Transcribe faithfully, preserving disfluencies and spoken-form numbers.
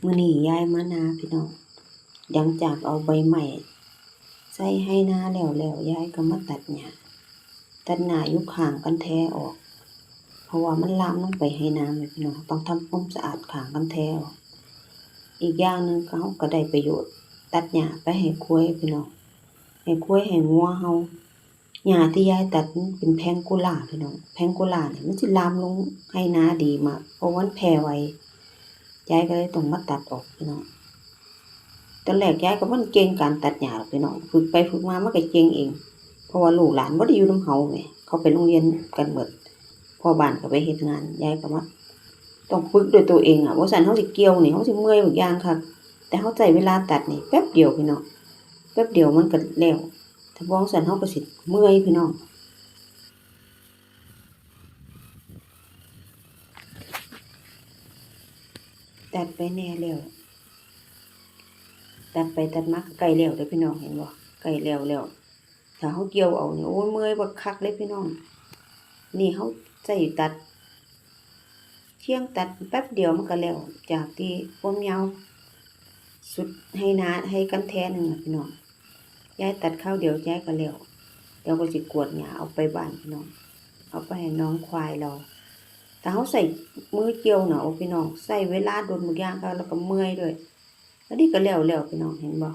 มื้อนี้ยายมานาพี่น้อง หลังจากเอาใบไม้ใส่ไฮ่นาแล้วแล้ว ยายก็มาตัดหญ้า ตัดหญ้าอยู่ข้างคันแทออก เพราะว่ามันลามลงไปไฮ่นาแม่พี่น้อง ต้องทำความสะอาดข้างคันแทออก อีกอย่างหนึ่งก็ เราก็ได้ประโยชน์ ตัดหญ้าไปให้ควายพี่น้อง ให้ควายให้งัวเรา หญ้าที่ยายตัดมันเป็นแพงโกลาพี่น้อง แพงโกลานี่มันสิลามลงไฮ่นาดีมาก เพราะว่ามันแผ่ไว ยายก็เลยต้องมาตัดออกพี่น้อง ตอนแรกยายก็บ่เก่งการตัดหญ้าหรอกพี่น้อง ฝึกไปฝึกมามันก็เก่งเอง เพราะว่าลูกหลานบ่ได้อยู่นำเราแหม เขาไปโรงเรียนกันเบิด พ่อบ้านก็ไปเฮ็ดงาน ยายก็มา ต้องฝึกด้วยตัวเองอะ บ่ซั้นเราสิเกี่ยวนี่ เราสิเมื่อยบักอย่างคัก แต่เราใช้เวลาตัดนี่แป๊บเดียวพี่น้อง แป๊บเดียวมันก็แล้ว ถ้าบ่ซั้นเราก็สิเมื่อยพี่น้อง ตัดไปแหน่แล้ว ตัดไปตัดมาก็ใกล้แล้วเด้อพี่น้อง เห็นบ่ ใกล้แล้วแล้ว ถ้าเราเกี่ยวเอานี่ โอ้ย เมื่อยบักคักเลยพี่น้อง นี่เราใช้ตัด เคียงตัดแป๊บเดียวมันก็แล้ว จากที่ความยาวสุดไฮ่นา ไฮ่คันแทหนึ่งน่ะพี่น้อง ยายตัดคราวเดียวยายก็แล้ว เดี๋ยวก็สิกวาดหญ้าเอาไปบ้านพี่น้อง เอาไปให้น้องควายเรา ถ้าเราใช้มือเกี่ยวน่ะ โอ้พี่น้อง ใช้เวลาโดนบักอย่างคัก แล้วก็เมื่อยด้วย อันนี้ก็แล้วแล้วพี่น้อง เห็นบ่